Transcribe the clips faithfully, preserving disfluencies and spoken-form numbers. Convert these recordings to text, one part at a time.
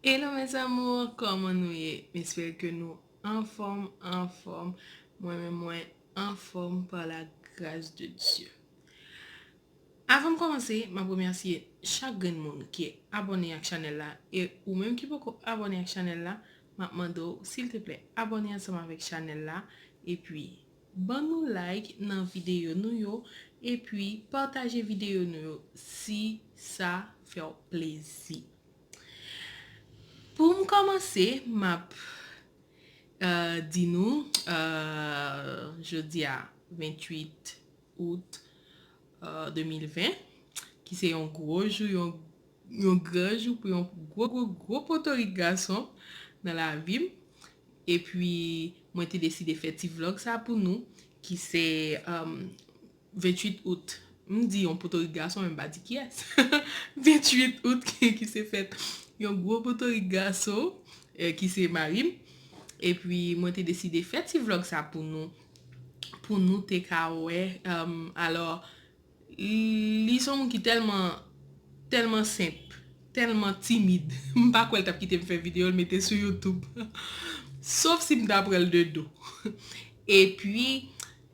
Hello mes amours, kòman nou ye? M espere ke nou anfòm, anfòm. Mwen menm mwen anfòm par la grâce de Dieu. Avan m kòmanse, m ap remèsye chak grenn moun ki abòne ak chanèl la, e ou menm ki poko abòne ak chanèl la, m ap mande w silteplè abòne ansanm avèk chanèl la, epi ban nou like nan videyo nou yo, epi pataje videyo nou yo si sa fè w plezi. Pou m kòmanse, m ap, euh, di nou, euh, jodi a venntuit out, euh, de mil ven, ki se yon gwo jou, yon, yon gran jou pou yon gwo, gwo, gwo potorik gason nan lavi m. Epi, mwen te deside fè ti vlòg sa pou nou, ki se, euh, venntuit out. M di yon potorik gason, men m pa di kiyès. Venntuit out ki, ki se fèt yon gwo potorik gason, eh, ki se mari m. Epi, mwen te deside fè ti vlòg sa pou nou, pou nou te ka wè. Euh, alò, li se yon moun ki tèlman, tèlman senp, tèlman timid. M pa kwè l t ap kite m fè videyo, l mete sou YouTube. Sof si m ta pran l de do. Epi,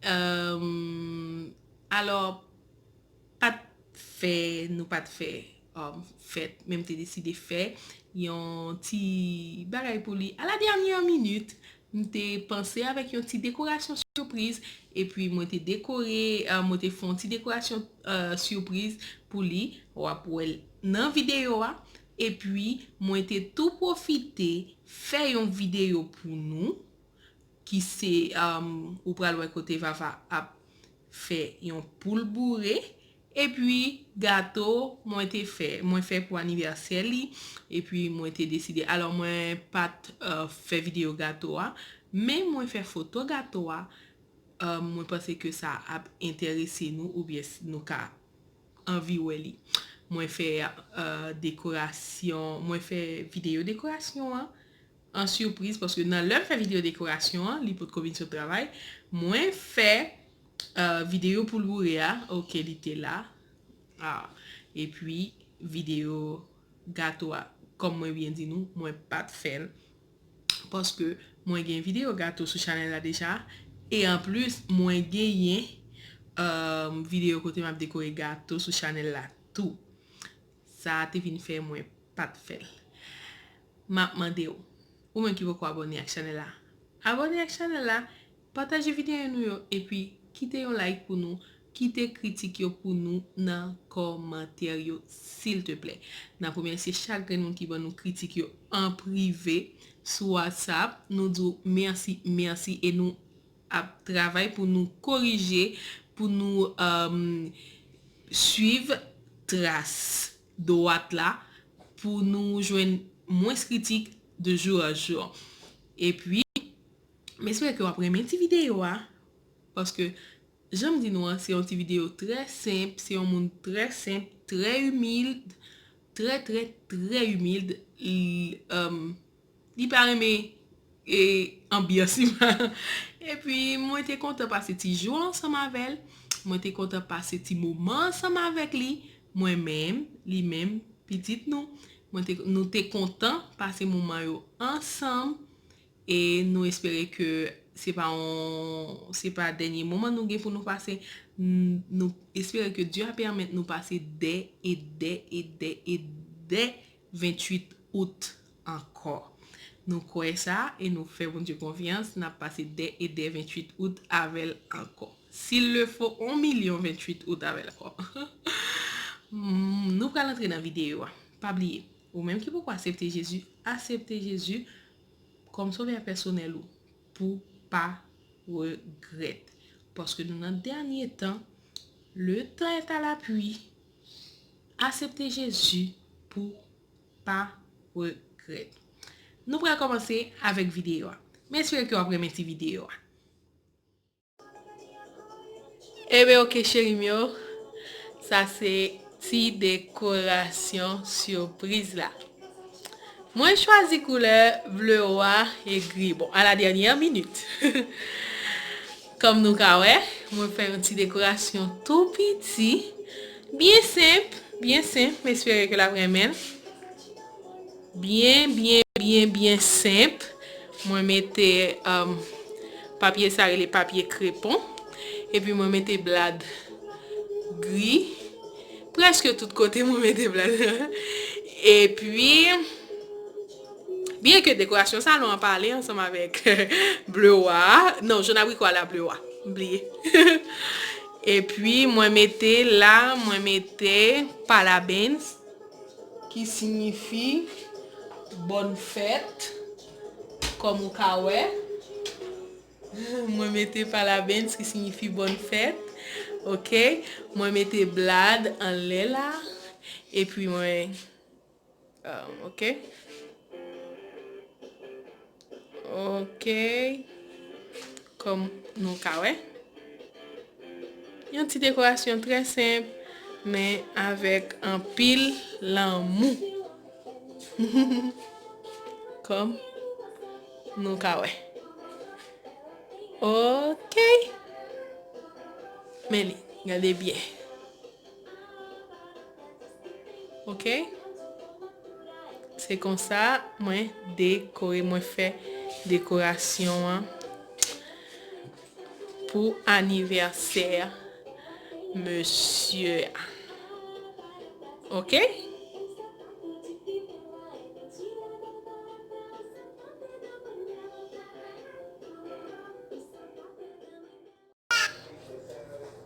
euh, alò, pa t fè, nou pa t fè, um, fèt, men m te deside fè yon ti bagay pou li. A la dènyè minit, m te panse avèk yon ti dekorasyon sipriz, epi mwen te dekore, euh, mwen te fè yon ti dekorasyon, euh, sipriz pou li. W ap wè l nan videyo a. Epi, mwen te tou pwofite fè yon videyo pou nou, ki se, um, ou pral wè kote Vava ap fè yon poul boure. Epi, gato, mwen te fè, mwen fè pou anivèsè li. Epi, mwen te deside, alò, mwen pa t, euh, fè videyo gato a, men mwen fè foto gato a. Euh, mwen panse ke sa ap enterese nou, oubyen s-, nou ka anvi wè li. Mwen fè, euh, dekorasyon, mwen fè videyo dekorasyon an, an sipriz, paske nan lè m fè videyo dekorasyon an, li potko vin sot travay. Mwen fè, euh, videyo poul boure a, oke, li te la. Ah, epi, videyo gato a, kòm mwen byen di nou, mwen pa t fè l. Paske mwen gen videyo gato sou chanèl la deja. E anplis, mwen genyen, euh, videyo kote m ap dekore gato sou chanèl la tou. Sa a te vin fè mwen pa t fè l. M ap mande w, ou menm ki poko abòne ak chanèl la, abòne ak chanèl la, pataje videyo nou yo, epi kite yon like pou nou, kite kritik yo pou nou nan kòmantè yo, silteplè. N ap remèsye chak grenn moun ki ban nou kritik yo an prive sou WhatsApp. Nou di w mèsi, mèsi, e nou ap travay pou nou korije, pou nou, euh, swiv tras dwat la, pou nou jwenn mwens kritik de jou an jou. Epi, m espere ke w ap renmen ti videyo a, paske, jan m di nou an, se yon ti videyo trè senp, se yon moun trè senp, trè imil, trè, trè, trè imil. Li, euh, li pa renmen, e, anbyans li pa. Epi, mwen te kontan pase ti jou ansanm avè l. Mwen te kontan pase ti moman ansanm avèk li. Mwen menm, li menm, pitit nou. Mwen te, nou te kontan pase moman yo ansanm. E nou espere ke se pa yon, se pa dènye moman nou gen pou nou pase. N-, nou espere ke Dye a pèmèt nou pase dè e dè e dè e dè venntuit out ankò. Nou kwè sa e nou fè Bondye konfyans, n ap pase dè e dè venntuit out avè l ankò. S'il le faut, on milyon venntuit out avè l ankò. Mm, nou pral antre nan videyo a. Pa bliye, ou menm ki poko aksepte Jezi, aksepte Jezi kòm sovè pèsonèl ou pou pa regrèt. Paske nou nan dènye tan, le temps est à la pluie. Aksepte Jezi pou pa regrèt. Nou pral kòmanse avèk videyo a. M espere ke w ap renmen ti videyo a. Ebyen, oke, cheri m yo. Sa se ti dekorasyon sipriz la. Mwen chwazi koulè vle wa e gri. Bon, à la dernière minute. Kòm nou ka wè, mwen fè yon ti dekorasyon tou piti. Byen senp, byen senp. M espere ke l ap renmen l. Byen, byen, byen, byen senp. Mwen mete, um, papye sa rele papye krepon. Epi mwen mete blad gri. Prèske tout kote mwen mete blad. Epi, byen ke dekorasyon salon an pale ansanm avèk ble wa a. Non, jòn abrikò a la ble wa. M bliye. Epi, mwen mete la, mwen mete parabéns, ki siyifi bòn fèt, kòm ou ka wè. Mwen mete parabéns, ki siyifi bòn fèt. Oke. Mwen mete blad anlè la. Epi mwen, um, oke. Oke. Kòm nou ka wè. Yon ti dekorasyon trè senp, men avèk anpil lanmou. Kòm nou ka wè. Oke. Men li, gade byen. Oke? Se konsa mwen dekore, mwen fè dekorasyon an pou anivèsè mesye a. Oke?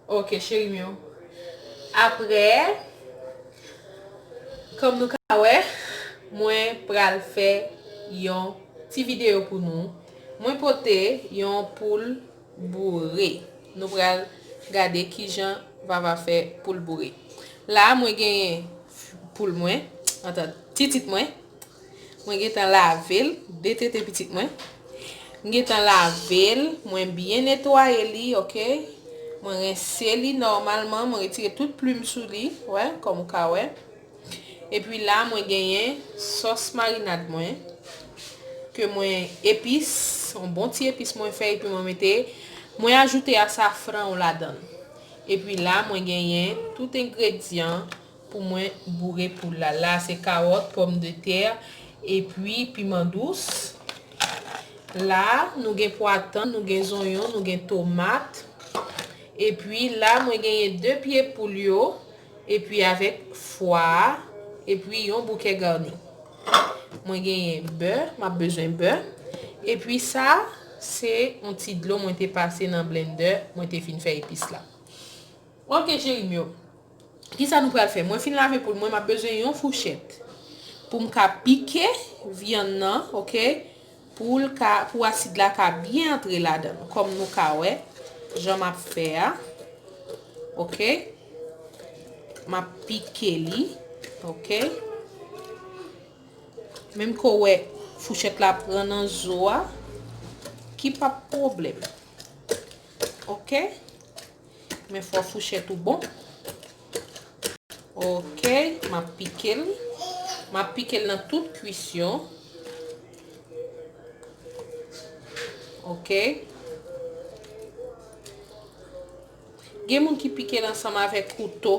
Oke, cheri m yo. Apre, kòm nou ka wè, mwen pral fè yon ti videyo pou nou. Mwen pote yon poul boure. Nou pral gade kijan Vava fè poul boure. La, mwen genyen poul mwen, antan, titit mwen. Mwen gentan lave l, de tete pitit mwen. Mwen gentan lave l, mwen byen netwaye li, oke? Mwen rense li nòmalman, mwen retire tout plim sou li, wè, kòm ou ka wè. Epi la, mwen genyen sòs marinad mwen, ke mwen epis, yon bon ti epis mwen fè, epi mwen mete, mwen ajoute asafran ladan l. Epi la, mwen genyen tout engredyan pou mwen boure poul la. La, se kawòt, pòmdetè, epi piman dous. La, nou gen pwa tann, nou gen zonyon, nou gen tomat. Epi la, mwen genyen de pye poul yo, epi avèk fwa a, epi yon bouke gani. Mwen genyen bè, m ap bezwen bè. Epi sa, se yon ti dlo mwen te pase nan blendè, mwen te fin fè epis la. Oke, cheri m yo. Kisa nou pral fè? Mwen fin lave poul mwen, m ap bezwen yon fouchèt pou m ka pike vyann nan, oke? Pou l ka, pou asid la ka byen antre ladan l. Kòm nou ka wè, jan m ap fè a, oke? M ap pike li, oke? Menm ke w wè fouchèt la pran nan zo a, ki p ap pwoblèm. Oke? Men fò fouchèt ou bon. Oke, m ap pike l. M ap pike l nan tout kwis yo. Oke. Gen moun ki pike l ansanm avèk kouto.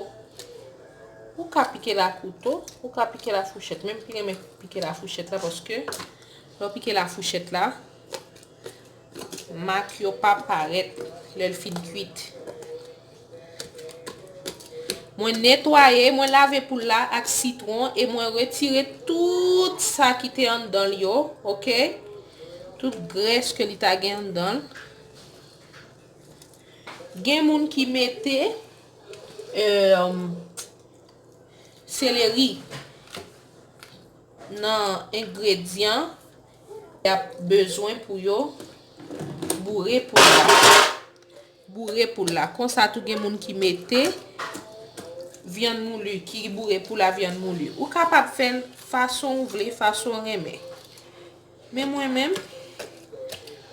Ou ka pike l a kouto, ou ka pike l a fouchèt. Men m pi renmen pike l a fouchèt la, paske lè w pike l a fouchèt la, mak yo pa parèt lè l fin kuit. Mwen netwaye, mwen lave poul la ak sitwon e mwen retire tout sa ki te anndan l yo, oke? Tout grès ke li ta gen anndan l. Gen moun ki mete, euh, seleri nan engredyan y ap bezwen pou yo boure poul la. Boure poul la. Konsa tou gen moun ki mete vyann mouli, ki boure poul la vyann mouli. Ou kapab fè l fason ou vle, fason w renmen. Men mwen menm,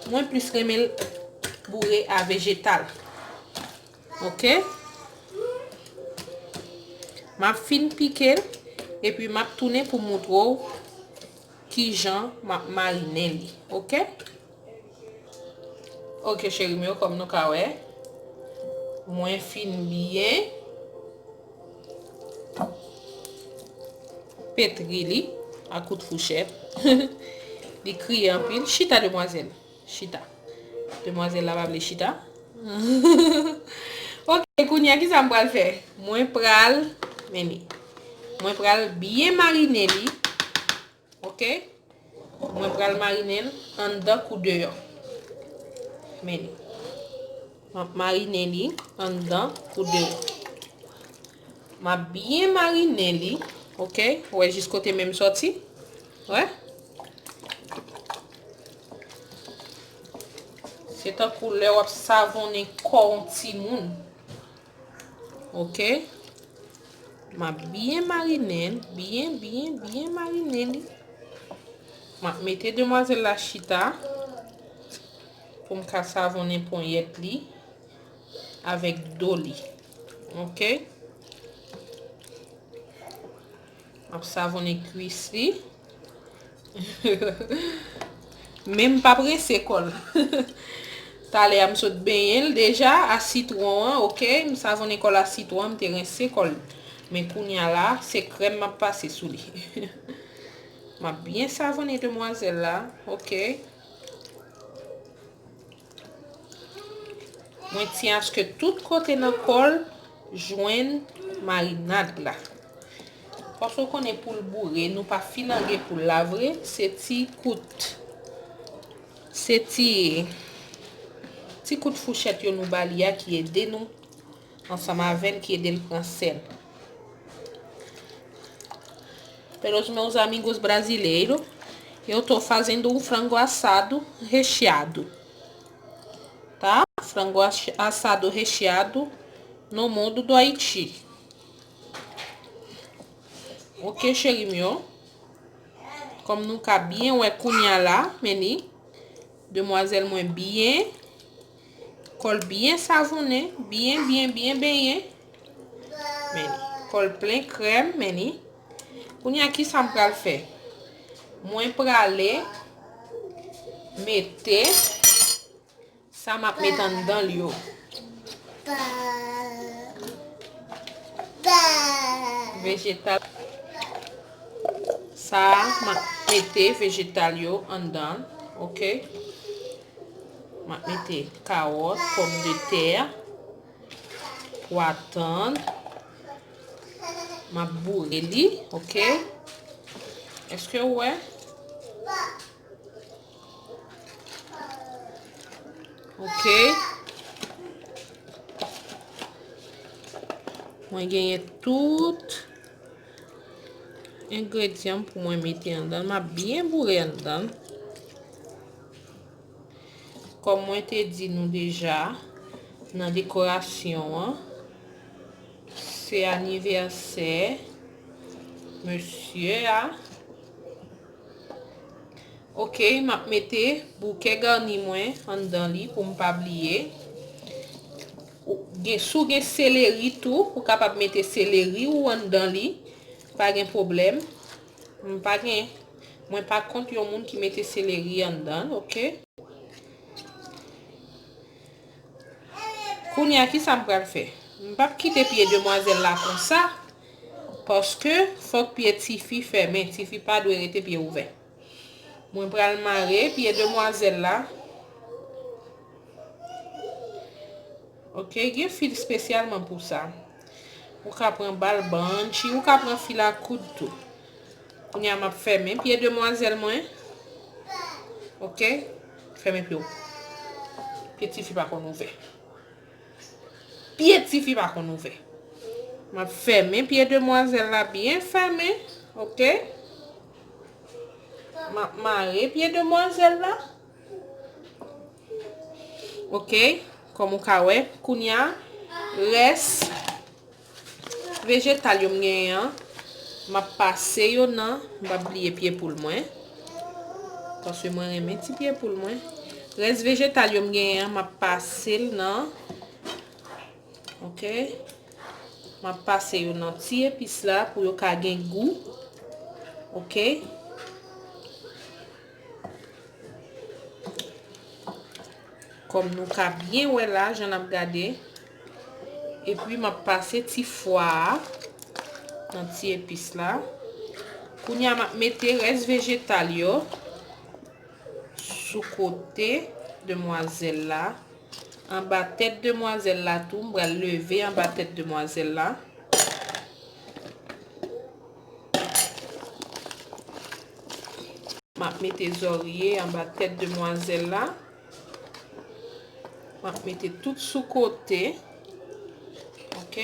mwen plis renmen l boure a vejetal. Oke? M ap fin pike l, epi m ap tounen pou moutre w kijan m ap marinen li. Oke? Oke, cheri m yo, kòm nou ka wè, mwen fin byen petri li. a kout fouchèt. Li kriye anpil. Chita, demwazèl. Chita. Demwazèl la pa vle chita. Ok, kounye a, kisa m pral fè? Mwen pral, men li. Mwen pral byen marine li. Ok? Mwen pral marine l anndan kou deyò. Men li. M ap marine li anndan kou deyò. M ap byen marine li. Ok? Ou wè jis kote men m sòti? Wè? Se tankou lè w ap savonnen kò yon timoun. Ok? M ap byen marine l, byen, byen, byen marine li. M ap mete demwazèl la chita pou m ka savonnen ponyèt li avèk do li. Ok? M ap savonnen kwis li. Men m pa prese kò l. Talè a m sot benyen l deja a sitwon an, ok? M savonnen kò l a sitwon an, m te rense kò l. Men kounye a la, se krèm m ap pase sou li. M ap byen savonnen demwazèl la, ok? Mwen tyen aske tout kote nan kò l jwenn marinad la. Paske w konnen poul boure, nou pa filange poul la vre, se ti kout, se ti, ti kout fouchèt yo nou ba li a ki ede nou, ansanm avè l ki ede l pran sèl. Pelos meus amigos brasileiros, eu tô fazendo um frango assado recheado, tá? Frango ass- assado recheado no mundo do Haiti. Ok, cheri m yo. Kòm nou ka byen wè kounye a la, men li. Demwazèl mwen byen, kò l byen savonnen, byen, byen, byen benyen. Men li, kò l plen krèm, men li. Kounye a, kisa m pral fè? Mwen prale mete sa m ap met anndan l yo. Vejetal. Sa a, m ap mete vejetal yo anndan, ok? M ap mete kawòt, pòmdetè, pwa tann. M ap boure li, ok? Èske w wè? Ok. Mwen genyen tout engredyan m pou mwen mete anndan l. M ap byen boure anndan l. Kòm mwen te di nou deja nan dekorasyon an, se anivèsè mesye a. Ok, m ap mete bouke gani mwen anndan li pou m pa bliye. Ou gen, si w gen seleri tou, ou kapab mete seleri ou anndan li. Pa gen pwoblèm. M pa gen, mwen pa kont yon moun ki mete seleri anndan l, ok? Kounye a, kisa m pral fè? M p ap kite pye demwazèl la konsa, paske fòk pye tifi fèmen. Tifi pa dwe rete pye ouvè. Mwen pral mare pye demwazèl la. Ok, gen fil espesyalman pou sa. Ou ka pran bal banchi, ou ka pran fil a koud tou. Kounye a, m ap fèmen pye demwazèl mwen. Ok? Fèmen pye w. Pye tifi pa konn ouvè. Pye tifi pa konn ouvè. M ap fèmen pye demwazèl la byen fèmen. Ok? M ap mare pye demwazèl la. Ok, kòm ou ka wè, kounye a, rès vejetal yo m genyen an, m ap pase yo nan, m p ap bliye pye poul mwen, paske mwen renmen ti pye poul mwen. Rès vejetal yo m genyen an, m ap pase l nan, ok, m ap pase yo nan ti epis la pou yo ka gen gou, ok. Kòm nou ka byen wè la, jan n ap gade. Epi m ap pase ti fwa a nan ti epis la. Kounye a, m ap mete rès vejetal yo sou kote demwazèl la. Anba tèt demwazèl la tou, m pral leve anba tèt demwazèl la. M ap mete zòrye anba tèt demwazèl la. M ap mete tout sou kote. Ok.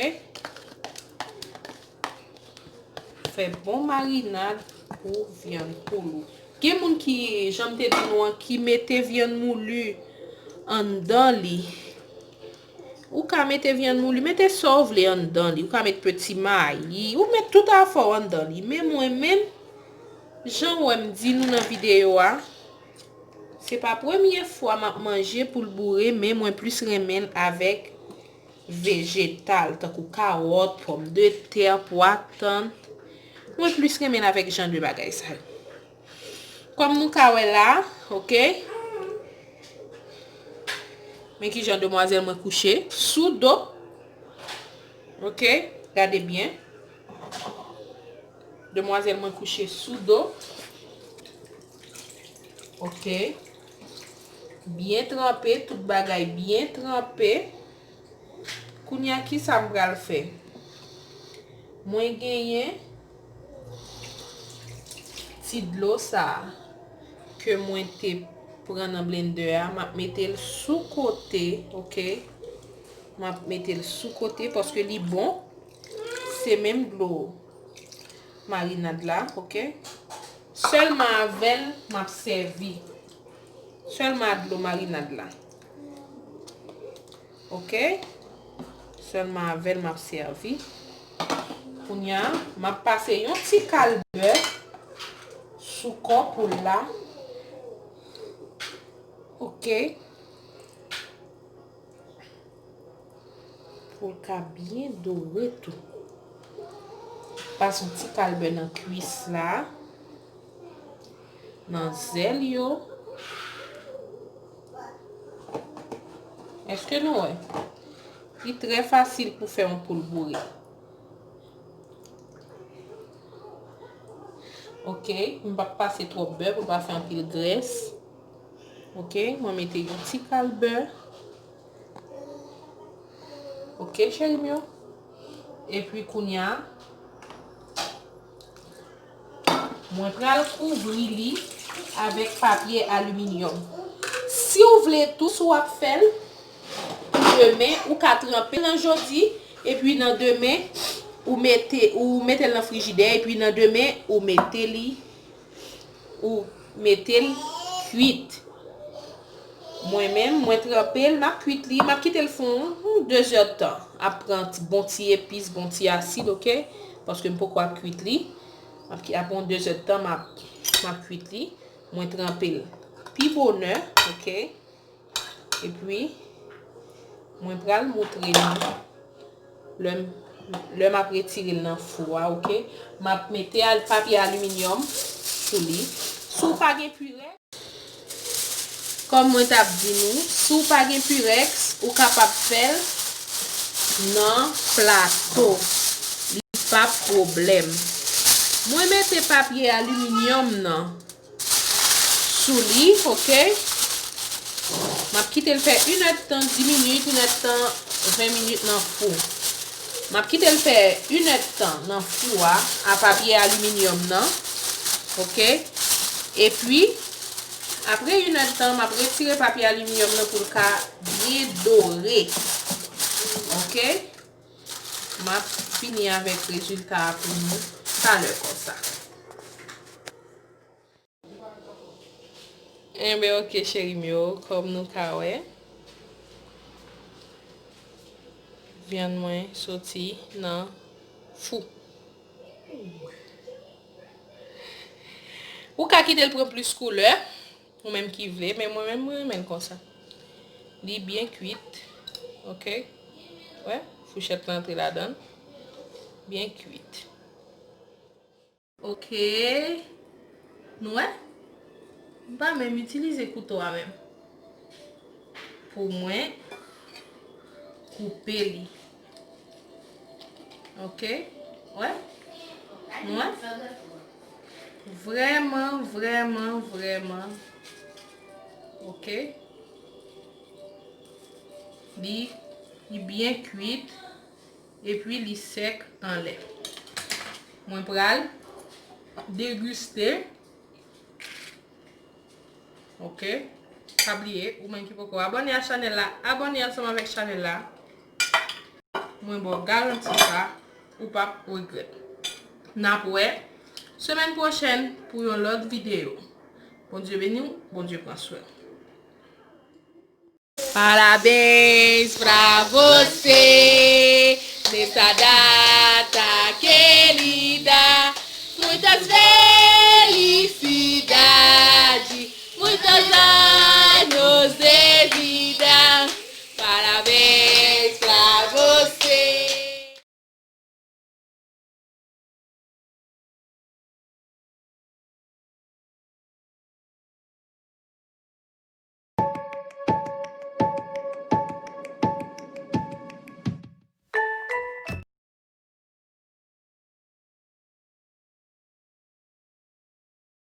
Fè bon marinad pou vyann poul ou. Gen moun ki, jan m te di nou an, ki mete vyann mouli anndan li. Ou ka mete vyann mouli, mete sa w vle anndan li. Ou ka met peti mayi, ou met tout afè w anndan li. Men mwen menm, jan w wè m di nou nan videyo a, se pa premye fwa m ap manje poul boure, men mwen plis renmen l avèk vejetal, tankou kawòt, pòmdetè, pwa tann. Mwen plis renmen l avèk jan de bagay sa yo. Kòm nou ka wè la, ok? Men kijan demwazèl mwen kouche sou do. Ok? Gade byen. Demwazèl mwen kouche sou do. Ok. Byen tranpe, tout bagay byen tranpe. Kounye a, kisa m pral fè? Mwen genyen ti dlo sa a ke mwen te pran nan blendè a, m ap mete l sou kote, ok? M ap mete l sou kote paske li bon. Se menm dlo marinad la, ok? Sèlman avè l m ap sèvi. Sèlman a dlo marinad la. Ok? Sèlman avè l m ap sèvi. Kounye a, m ap pase yon ti kal bè sou kò poul la. Ok? Pou l ka byen dore tou. Pase yon ti kal bè nan kwis la, nan zèl yo. Èske nou wè? Li trè fasil pou fè yon poul boure. Ok, m p ap pase twòp bè pou l pa fè anpil grès. Ok, mwen mete yon ti kal bè. Ok, cheri m yo. Epi kounye a, mwen pral kouvri li avèk papye aliminyòm. Si w vle tou, si w ap fè l pou demen, ou ka tranpe l nan jodi, epi nan demen, ou mete, ou mete l nan frijidè, epi nan demen, ou mete li ou mete l kwit. Mwen menm, mwen tranpe l, m ap kwit li, m ap kite l fè yon, yon de zè d tan. Ap pran ti, bon ti epis, bon ti asid, ok? Paske m poko ap kwit li. M ap ki-, ap yon de zè d tan, m ap, m ap kwit li. Mwen tranpe l pi bonè, ok? Epi, mwen pral moutre nou lè m, lè m ap retire l nan fou a, ok? M ap mete al-, papye aliminyòm sou li. Si w pa gen pirèks, kòm mwen t ap di nou, si w pa gen pirèks, ou kapab fè l nan plato. Li pa pwoblèm. Mwen mete papye aliminyòm nan sou li, ok? M ap kite l fè inèdtan, dis minit, inèdtan, ven minit nan fou. M ap kite l fè inèdtan nan fou a, a papye aliminyòm nan, ok? Epi, apre inèdtan, m ap retire papye aliminyòm nan pou l ka byen dore, ok? M ap fini avèk rezilta a pou nou talè konsa. Enben, ok, cheri m yo, kòm nou ka wè, vyann mwen soti nan fou. Ou ka kite l pran plis koulè, ou menm ki vle, men mwen menm, mwen renmen l konsa. Li byen kwit, ok? Wè, fouchèt lan antre ladan l. Byen kwit. Ok. Nou wè? M pa menm itilize kouto a menm. Pou mwen koupe li. Ok? Wè? Nou wè? Vrèman, vrèman, vrèman. Ok. Li, li byen kwit. Epi li sèk anlè. Mwen pral degiste. Ok. Pa bliye, ou menm ki poko abòne a chanèl la, abòne ansanm avèk chanèl la. Mwen ba w garanti sa, ou p ap regrèt. N ap wè semèn pwochèn pou yon lòt videyo. Bondye beni w, Bondye pran swen w. Parabéns pra você nessa data.